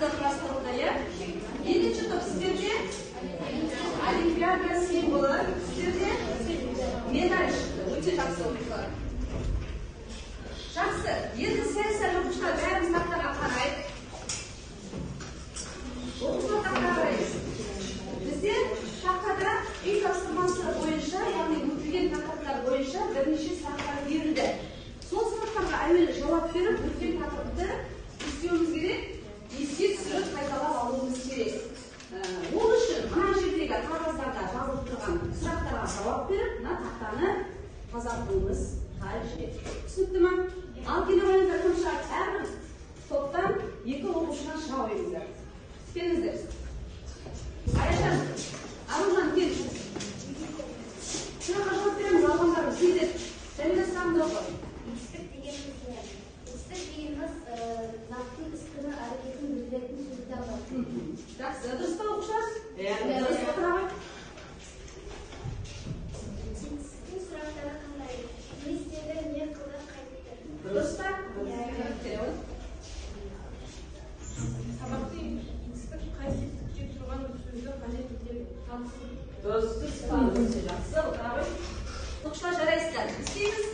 олимпиада құрастырылды, иә? Екінші топ сіздерде олимпиада символы, сіздерде медаль шықты. Өте жақсы, оқушылар. Жақсы. Енді сәл-сәл оқушылар бәріміз тақтаға қарайық. Оқушылар, тақтаға қараймыз. Бізде тақтада үй тапсырмасы бойынша, яғни өтілген тақырыптар бойынша бірнеше сұрақтар берілді. Сол сұрақтарға әуелі жауап беріп, өткен тақырыпты істеуіміз керек, еске түсіріп қайталап алуымыз керек. Ол үшін мына жердегі қағаздарда жазылып тұрған сұрақтарға жауап беріп, мына тақтаны тазартуымыз қажет. Түсінікті ма? Ал келе қойыңыздар, кім шығады? Әрбір топтан екі оқушыдан шыға қойыңыздар. Келіңіздер. Аяшан, Аружан, кел. Сұраққа жауап береміз, алғандарыңыз келдер. Жәмила, сұрағыңды оқы. Етістік дегеніміз не? Етістік дегеніміз заттың іс-қимыл әрекетін білдіретін сөздік атау. Жақсы, дұрыс па, оқушылар? Иә, дұрыс. Отыра ғой. Етістіктің сұрақтары қандай? Не істеді, не қылды, қайтті? Дұрыс па? Иә. Келе ғой. Сабақты етістік қай септікте тұрған сөзді қажет етеді? Танысып. Дұрыс, дұрыс, өте жақсы. Отыра ғой. Оқушылар, жарайсыздар. Істейміз.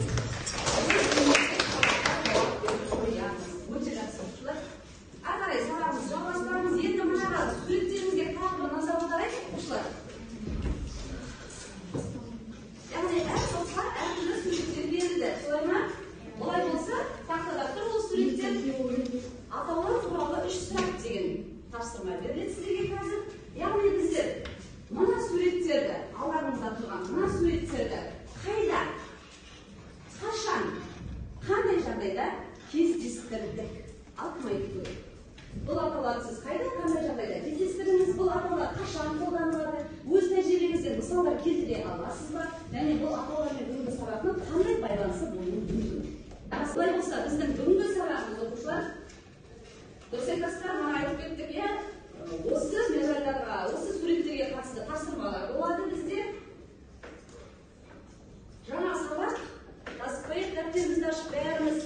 Өте жақсы, оқушылар. Ары қарай сабағымызды жалғастырамыз. Енді мына суреттерімізге тағы бір назар аударайық, оқушылар. Яғни әр топқа әртүрлі суреттер берілді. Солай ма? Олай болса, тақтада тұр ол суреттер. Атаулар туралы үш сұрақ деген тапсырма беріледі сіздерге қазір. Яғни біздер мына суреттерді, алдарыңызда тұрған мына суреттерді қайда, қашан, қандай жағдайда кездестірдік? Ал кім айтып көреді? Бұл атауларды сіз қайда, қандай жағдайда кездестірдіңіз? Бұл атаулар қашан қолданылады? Өз тәжірибеңізден мысалдар келтіре аласыз ба? Және бұл атаулармен бүгінгі сабақтың қандай байланысы болуы мүмкін? Солай болса, біздің бүгінгі сабағымыз, оқушылар, дұрыс айтасыздар, мана айтып кеттік, иә? Осы медальдарға, осы суреттерге қатысты тапсырмалар болады бізде. Жаңа сабақ жазып қояйық, дәптерімізді ашып бәріміз.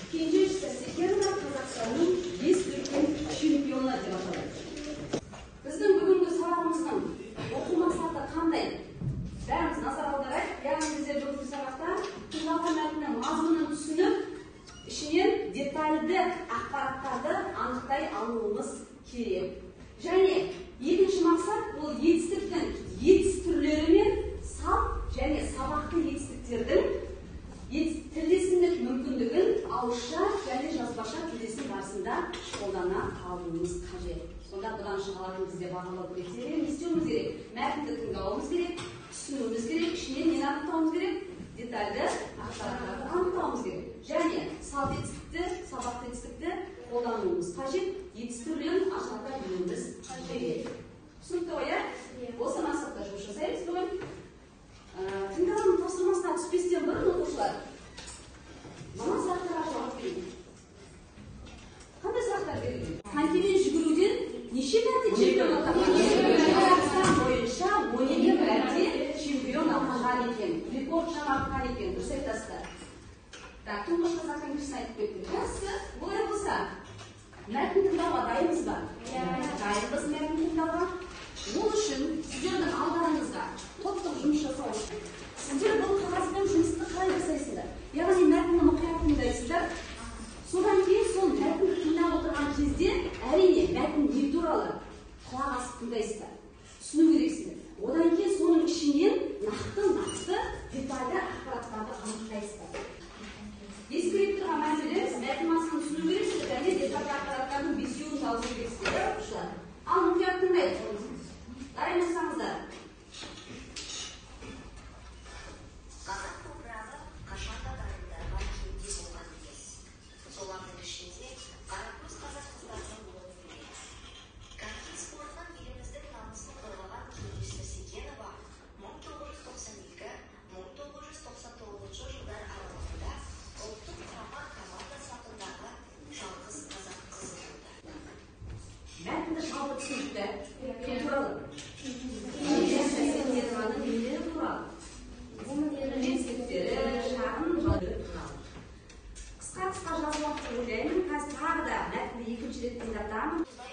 Кенжеш Сәрсекенова Қазақстанның 5 дүркін чемпионы деп аталады. Біздің бүгінгі сабағымыздың оқу мақсаты қандай? Бәріміз назар аударайық. Яғни біздер бүгінгі сабақта тыңдалған мәтіннің мазмұнын түсініп, ішінен детальді ақпараттарды анықтай алуымыз керек. Және екінші мақсат ол етістіктің етіс түрлері мен салт және сабақты етістіктердің тілдесімдік мүмкіндігін ауызша және жазбаша тілдесім барысында қолдана алуымыз қажет. Сонда бұдан шыға алатын бізде бағалау критерийі не істеуіміз керек? Мәтінді тыңдауымыз керек, түсінуіміз керек, ішінен нені анықтауымыз керек? Детальді ақпараттарды анықтауымыз керек. Және салт етістікті, сабақты етістікті қолдануымыз қажет, етіс түрлерін ажырата білуіміз қажет. Түсінікті ғой, иә? Осы мақсатта жұмыс жасаймыз бүгін. Тыңдалым тапсырмасына түспестен бұрын, оқушылар, мына сұрақтарға жауап берейік. Қандай сұрақтар берілген? Конькимен жүгіруден неше мәрте чемпион атанған? Қазақстан бойынша 12 мәрте чемпион атанған екен. Рекорд жаңартқан екен. Дұрыс айтасыздар. Так, тұңғыш қазақ конькишісін айтып кеттік. Жақсы, олай болса, мәтін тыңдауға дайынбыз ба? Дайынбыз мәтін тыңдауға. Ол үшін сіздердің алдарыңызға топтық жұмыс жасау үшін сіздер бұл қағазбен жұмысты қалай жасайсыздар? Яғни мәтінді мұқият тыңдайсыздар. Содан кейін сол мәтінді тыңдап отырған кезде, әрине, мәтін не туралы құлақ асып тыңдайсыздар. Түсіну керексіздер. Одан кейін соның ішінен нақты-нақты детальді ақпараттарды анықтайсыздар. Ескеріп тұрған мәселеміз мәтін мазмұнын түсіну керексіздер және детальді ақпараттардың бесеуін табу керексіздер, оқушылар. Ал мұқият тыңдайық. Дайын болсаңыздар. Қазақ топырағы қашанда дарындарға кенде болған емес. Солардың ішінде қаракөз қазақ қыздарының орны бөлек. Коньки спортынан еліміздің намысын қорғаған Кенжеш Сәрсекенова 1992-1999 жылдар аралығында ұлттық құрама команда сапындағы жалғыз қазақ қызы болды. Мәтінді жалпы түсінікті. Кім туралы? Кенжеш Сәрсекенованың нелері туралы? Жетістіктері, шағын жолдары туралы. Қысқа-қысқа жазып алып деп ойлаймын. Қазір тағы да мәтінді екінші рет тыңдатамын. Сондай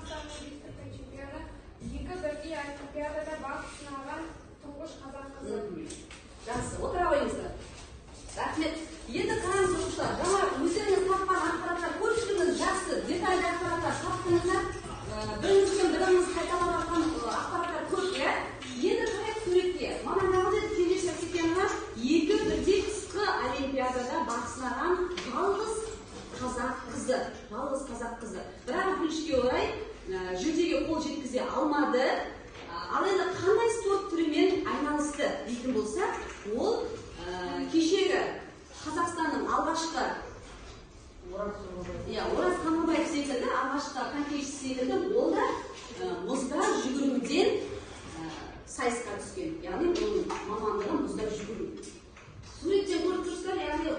Қазақстанның 5 дүркін чемпионы, 2 бірдей олимпиадада бақ сынаған тұңғыш қазақ қызы. Жақсы, отыра қойыңыздар. Рахмет. Енді қараңыз, оқушылар, жаңа өздеріңіз тапқан ақпараттар, көпшілігіңіз жақсы, детальді ақпараттар таптыңыздар. Біріңізбен біріңіз қайталап жатқан ақпараттар көп, иә? Енді қарайық суретке. Мана неғыл деді? Кенже Сәрсекенова 2 бірдей қысқы олимпиадада бақ сынаған жалғыз қазақ қызы. Жалғыз қазақ қызы. Бірақ өкінішке орай жүлдеге қол жеткізе алмады. Ал енді қандай спорт түрімен айналысты дейтін болсақ, ол кешегі Қазақстанның алғашқы Ораз Қамбаев секілді, алғашқы конькиші секілді, ол да мұзда жүгіруден сайысқа түскен. Яғни оның мамандығы мұзда жүгіру. Суреттен көріп тұрсыздар, яғни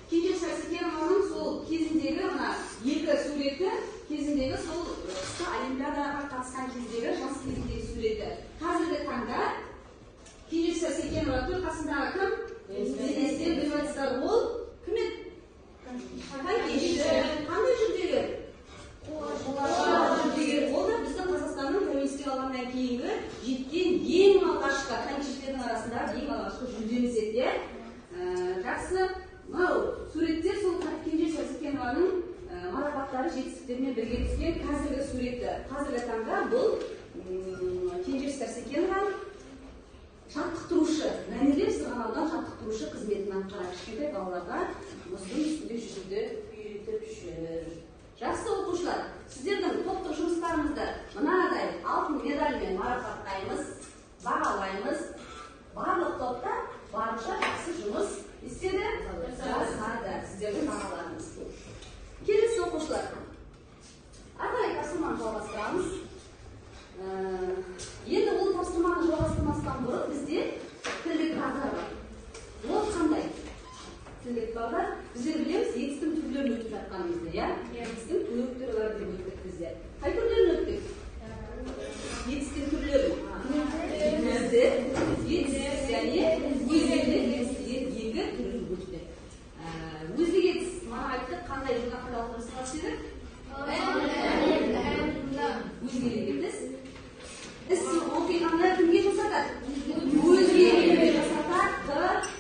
Кенже Сәрсекенованың сол кезіндегі мына 2 суреті, кезіндегі сол қысқы олимпиадаға қатысқан кездегі жас кезіндегі суреті. Қазіргі таңда Кенже Сәрсекенова төл қасындағы кім? Денестен біліп жатсыздар, ол кім еді? Конькиші. Қандай жүлдегер? Қола жүлдегер. Ол да біздің Қазақстанның тәуелсіздік алғаннан кейінгі жеткен ең алғашқы конькишілердің арасындағы ең алғашқы жүлдеміз еді, иә? Жақсы. Мынау суретте сол Кенже Сәрсекенованың марапаттары жетістіктермен бірге түскен қазіргі суреті. Қазіргі таңда бұл Кенже Сәрсекенова жаттықтырушы, мәнерлеп сырғанаудан жаттықтырушы қызметін атқарады. Кішкентай балаларға мұздың үстінде жүзуді үйретіп жүр. Жақсы, оқушылар, сіздердің топтық жұмыстарыңызды мынадай алтын медальмен марапаттаймыз, бағалаймыз. Барлық топта барынша жақсы жұмыс істеді, жасады. Сіздердің бағаларыңыз. Келесі, оқушылар, ары қарай тапсырманы жалғастырамыз. Енді ол тапсырманы жалғастырмастан бұрын бізде тілдік бағдар бар. Ол қандай? Тілдік бағдар, біздер білеміз етістің түрлерін өтіп жатқанымызды, иә? Етістің төрт түрі бар деп өттік біздер. Қай түрлерін өттік? Етістің түрлерін. Етістік, етістік және өзгелік етіс деген 2 түрін өттік. Өздік етіс, мана айттық, қандай жұрнақтар алып жасалады дедік? Өзгелік етіс. Іс оқиғаны кімге жасатады? Өзгеге жасатады. Т,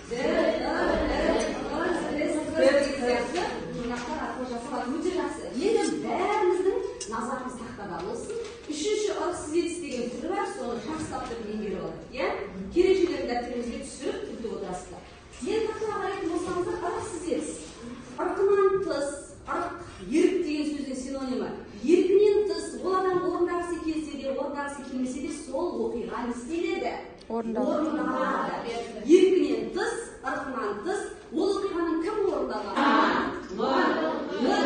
Д, Д, Р, С, С, деген сияқты жұрнақтар арқылы жасалады. Өте жақсы. Енді бәріміздің назарымыз тақтада болсын. Үшінші ырықсыз етіс деген түрі бар, соны жақсылап тұрып меңгеріп алайық, иә? Ережелерін дәптерімізге түсіріп, түртіп отырасыздар. Енді тақтаға қарайтын болсаңыздар, ырықсыз етіс. Ырқынан тыс, ырық, ерік деген сөздің синонимі. Еркінен тыс, ол адам орындағысы келсе де, орындағысы келмесе де, сол оқиға не істеледі? Орындалады. Еркінен тыс, ырқынан тыс, ол оқиғаның кім орындалғаны? Л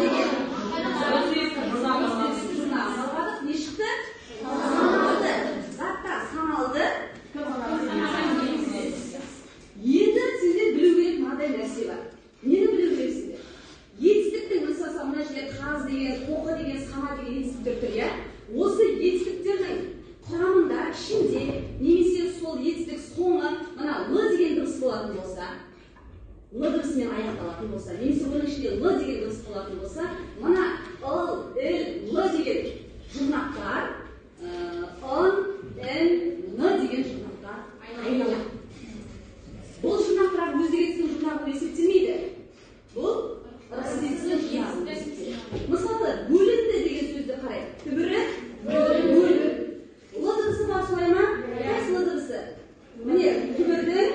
деген. Жалғадық, не шықты? Саналды. Заттар саналды. Енді сіздер білу керек мынадай нәрсе бар. Нені білу керексіздер? Етістіктің, мысалы, мына жерде қаз деген, қоқы деген, сана деген етістіктер тұр, иә? Осы етістіктердің құрамында, ішінде, немесе сол етістік соңы мына л деген дыбыс болатын болса, л дыбысымен аяқталатын болса, немесе оның ішінде л деген дыбыс болатын болса, мына л, л, л деген жұрнақтар, ын, ін, н деген жұрнақтар айналады. Бұл жұрнақтар өздік етістің жұрнағы болып есептелмейді. Бұл ырықсыз етістің жұрнағы болып есептеледі. Мысалы, бөлінді деген сөзді қарайық. Түбірі бөл. Л дыбысы бар, солай ма? Қайсы л дыбысы? Міне, түбірдің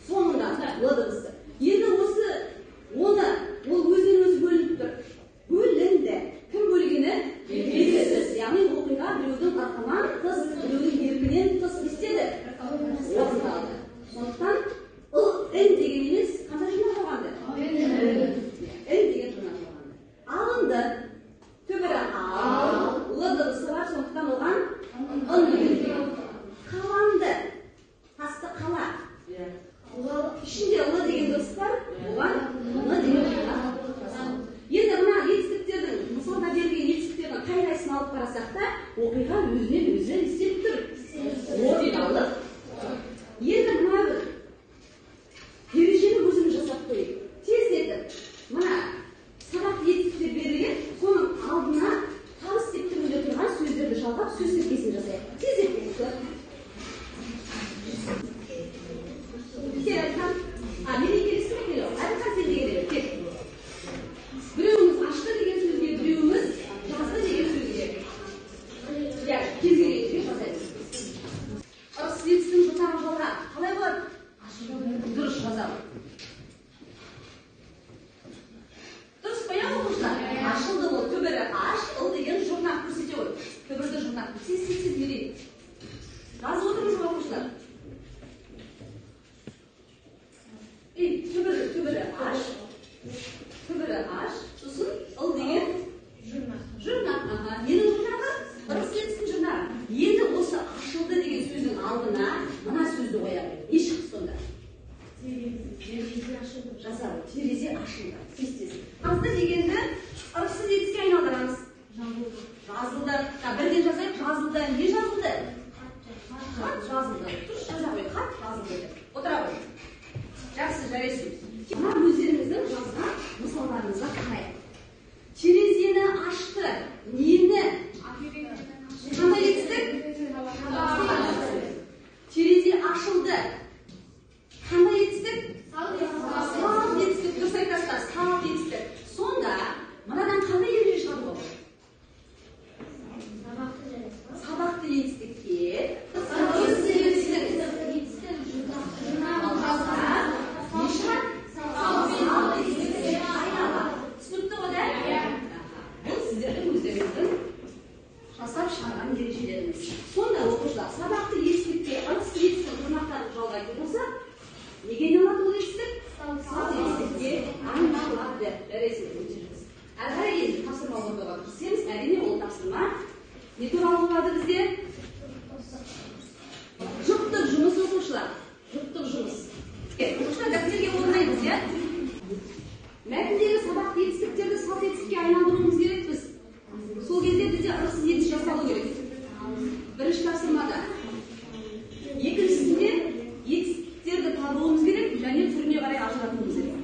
соңында л дыбысы. Енді осы оны, ол өзінен өзі бөлініп тұр. Бөлінді. Кім бөлгені? Белгісіз. Яғни оқиға біреудің ырқынан тыс, біреудің еркінен тыс не істеді? Орындалды. Сондықтан ыл, ін деген емес, қандай жұрнақ жалғанды? Ін деген жұрнақ жалғанды. Алынды. Түбірі ал, л дыбысы бар, сондықтан оған ын деген. Қаланды. Тасты қала. Ішінде л деген дыбыс бар, оған н деген жұрнақ жасалды. Енді мына етістіктердің, мысалға берілген етістіктердің қай қайсысын алып қарасақ та, оқиға өзінен өзі не істеліп тұр? Орындалып. Енді мына бір ережені өзіміз жасап қояйық. Тездетіп, мына сабақ етістіктер берілген, соның алдына табыс септігінде тұрған сөз тіркесін жасайық. Тезірек оқушылар. Кел, Әлихан. Менен келесің бе? Кел, Әлихан, сен де келе. Кел. Біреуіміз ашты деген сөзге, біреуіміз жазды деген сөзге. Иә, кез келген жерге жасаймыз. Ырыс етістің жұрнағы жалға. Қалай болады? Дұрыс жазамын. Дұрыс па, иә, оқушылар? Ашылды ол түбірі аш, ыл деген жұрнақ көрсете ғой. Түбірді жұрнақ. Тез, тез, тез, мерей. Жазып отырмыз ба, оқушылар? Түбірі аш, түбірі аш, сосын ыл деген жұрнақ. Жұрнақ, аха. Ненің жұрнағы? Ырыс етістің жұрнағы. Енді осы ашылды деген сөздің алдына мына сөзді қоямын. Не шықты сонда? Терезе ашылды. Жазамын. Терезе ашылды. Тез-тез. Жазды дегенді ырыссыз етіске айналдырамыз. Жазылды. Бірден жазайық. Жазылды. Не жазылды? Хат жазылды. Дұрыс жаза ғой. Хат жазылды деп. Отыра ғой. Жақсы, жарайсың. Мына өздеріңіздің жазған мысалдарыңызға қарайық. Терезені ашты. Нені? Қандай етістік? Терезе ашылды. Қандай етістік? Салт етістік. Дұрыс айтасыздар, салт етістік. Сонда мынадан қандай ереже шығады ғой? Сабақты етістікке не шығады? Салт етістікке айналады. Түсінікті ғой, да? Бұл сіздердің өздеріңіздің жасап шығарған ережелеріңіз. Сонда оқушылар, сабақты етістікке ырыс етістік жұрнақтарын жалғайтын болса, неге айналады ол етістік? Салт етістікке айналады. Жарайсың, өте жақсы. Әрі қарай енді тапсырма орындауға кірісеміз. Әрине, ол тапсырма не туралы болады бізде? Жұптық жұмыс, оқушылар. Жұптық жұмыс. Оқушылар, дәптерге орындаймыз, иә? Мәтіндегі сабақты етістіктерді салт етістікке айналдыруымыз керек біз. Сол кезде бізде ырыссыз етіс жасалу керек. Бірінші тапсырмада. Екіншісінде етістіктерді табуымыз керек және түріне қарай ажыратуымыз керек.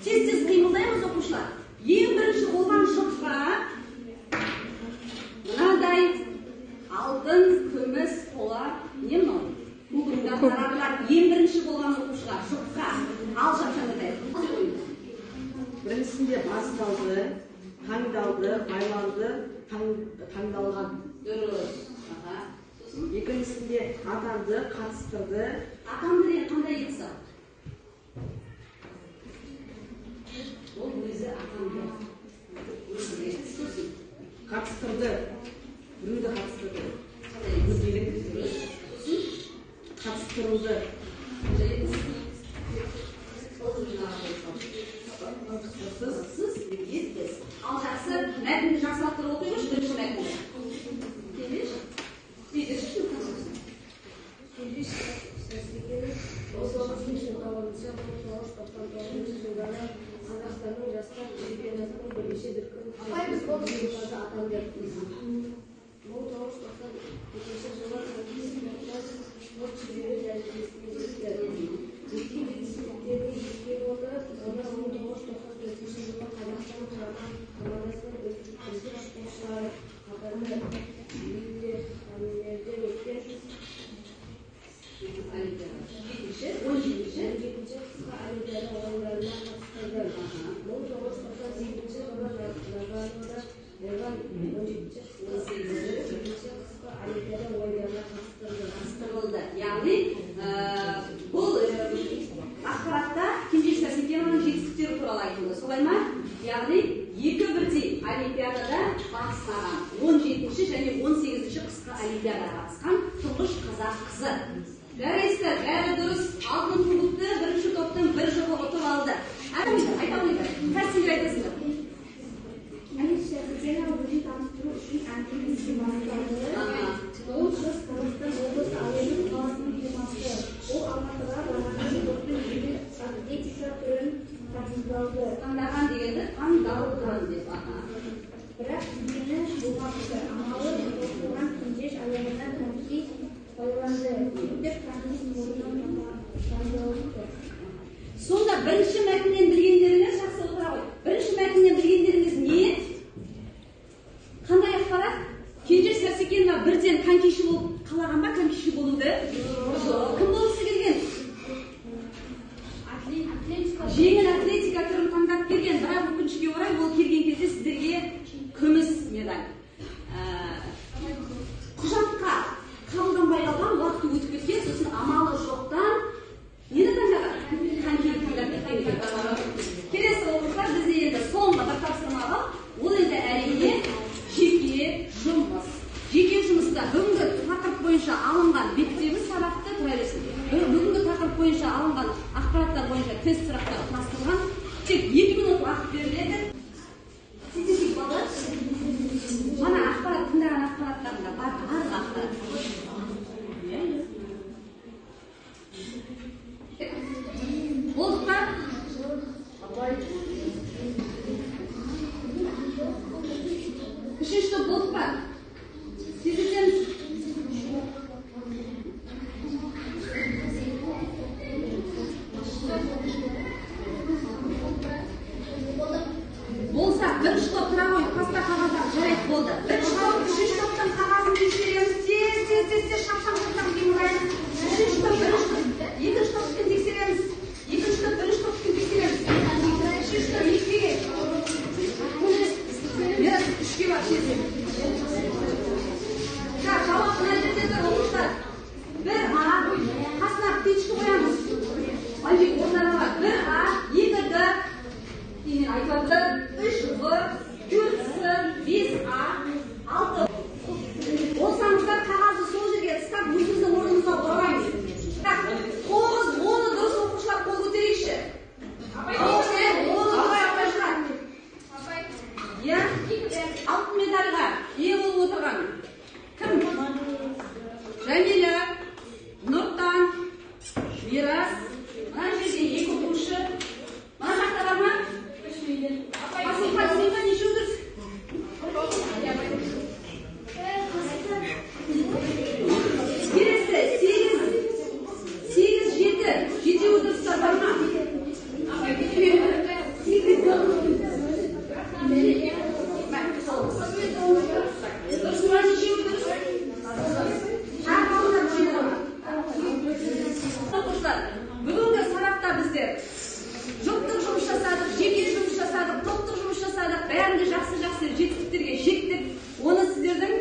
Тез-тез қимылдаймыз, оқушылар. Ең бірінші болған жұпқа мынадай алтын, күміс, қола, не мынау? Таратылады. Ең бірінші болған оқушыға жұпқа ал жапшаңдай. Біріншісінде басталды, таңдалды, байланды, таңдалған. Дұрыс. Аха. Сосын екіншісінде атанды, қатыстырды. Атанды деген қандай етіс? Ол өзі атанды. Өзі етіс. Сосын қатыстырды. Біреуді қатыстырды. Қандай етіс? Өзгелік. Дұрыс. Сосын қатыстырылды. Қандай етіс? Ол Сыз етіс. Ал жақсы, мәтінді жақсылап тұрып оқиғыш, бірінші мәтінді. Келеші. Келеші. Кенжеш Сәрсекенов 1999 жылдары Қазақстанның жастар чемпионатының бірнеше дүркін жеңімпазы атанды. 1992 жылы коньки спортынан спорт шебері дәрежесіне жетті. Жеткен жетістіктерін ескере отырып, оны 1994 жылы Қазақстан құрама командасының үздік спортшылары қатарында Лиллехаммерде өткен 17-ші қысқы Олимпиада ойындарына қатыстырды. 1998 жылы Нагановда болған 17-ші қысқы Олимпиада ойындарына қатыстырылды. Яғни бұл ақпаратта Кенжеш Сәрсекенованың жетістіктері туралы айтылды. Солай ма? Яғни екі бірдей Олимпиадада бақ сынаған, 17-ші және 18-ші қысқы Олимпиадаға қатысқан тұңғыш қазақ қызы. Жарайсыздар, бәрі дұрыс. Алтын кубокты бірінші топтың бір жұбы ұтып алды. Айта қойыңдар. Қазір сендер айтасыңдар. Кенжеш Сәрсекенова өзін таныстыру үшін әңгімесін бастады. Ол Шығыс Қазақстан облысы Аягөз қаласының тумасы. Ол Алматыға барғанда спорттың жеңіл атлетика түрін таңдалды. Таңдаған дегенді таңдалған деп. Бірақ дегені болмапты. Амалы таусылған Кенжеш аяғына коньки байланды. Сөйтіп коньки спортына таңдалыпты. Сонда бірінші мәтіннен білгендеріңіз, жақсы отыра ғой. Бірінші мәтіннен білгендеріңіз не? Қандай ақпарат? Кенжеш Сәсекенова бірден конькиші болып қалаған ба конькиші болуды? Жоқ. Кім болғысы келген? Жеңіл атлетика түрін таңдап келген, бірақ өкінішке орай ол келген кезде сіздерге күміс медаль. Құжатқа қабылданбай қалған, уақыты өтіп кеткен, сосын амалы жоқтан нені таңдаған? Конькиді таңдап кеткен. Келесі оқушылар, бізде енді соңғы бір тапсырма бар. Ол енді әрине жеке жұмыс. Жеке жұмыста бүгінгі тақырып бойынша алынған беттегі сабақты тұра берсін. Бүгінгі тақырып бойынша алынған ақпараттар бойынша тест сұрақтар құрастырылған. Тек 2 минут уақыт беріледі. Тездетейік балалар. Мана ақпарат, тыңдаған ақпараттарында бар барлық ақпарат. Болдық па? Үшінші топ болдық па? Тездетеміз. Болса, бірінші топ тұра ғой, паста қағаздар, жарайды, болды. Бірінші топ, үшінші топтың қағазын тексереміз. Тез, тез, тез, тез, шапшаң, шапшаң қимылдаймыз. Үшінші топ, бірінші топ, екінші топтікін тексереміз. Екінші топ, бірінші топтікін тексереміз. Үшінші топ екіге. Мирас, үшке бар, тез. Так, жауап мына жерде тұр, оқушылар. 1А, қасына птичка қоямыз. Мальчик, орнына бар. 1А, 2Д, мен айтып жатыр, 3В, 4С, 5А, 6. Болсаңыздар қағазды сол жерге тастап өзіміздің орнымызға оралаймыз. Так, 9, 10-ы дұрыс оқушылар қол көтерейікші. 9, 10-ы дұрыс оқушылар. Иә, алтын медальға ие болып отырған кім? Жәмила, Нұртан, Мирас. Мына жерде 2 оқушы. Мына жақта бар ма? Асылхан, Сыйға нешеу дұрыс? Келесі, 8, 8, 7, жетеуі дұрыстар бар ма? Дұрыс ма, нешеуі дұрыс? Тағы балалар жеті ма? Оқушылар, бүгінгі сабақта біздер жұптық жұмыс жасадық, жеке жұмыс жасадық, топтық жұмыс жасадық, бәрінде жақсы-жақсы жетістіктерге жеттік. Оны сіздердің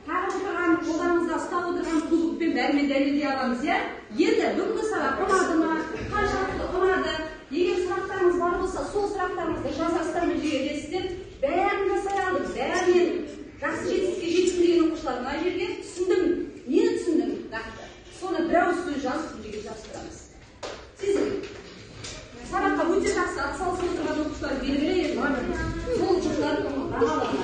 тағып отырған, қолдарыңызда ұстап отырған кубокпен бәрімен дәлелдей аламыз, иә? Енді бүгінгі сабақ ұнады ма? Қаншалықты ұнады? Егер сұрақтарыңыз бар болса, сол сұрақтарыңызды жазасыздар мына жерге келесіздер. Бәрін жасай алдым, бәрінен жақсы жетістікке жеттім деген оқушылар мына жерге түсіндім, нені түсіндім нақты. Соны бір ауыз сөз жазып мына жерге жабыстырамыз. Тезірек. Сабаққа өте жақсы атсалысып отырған оқушылар белгілі енді. Сол оқушылар бағаланады.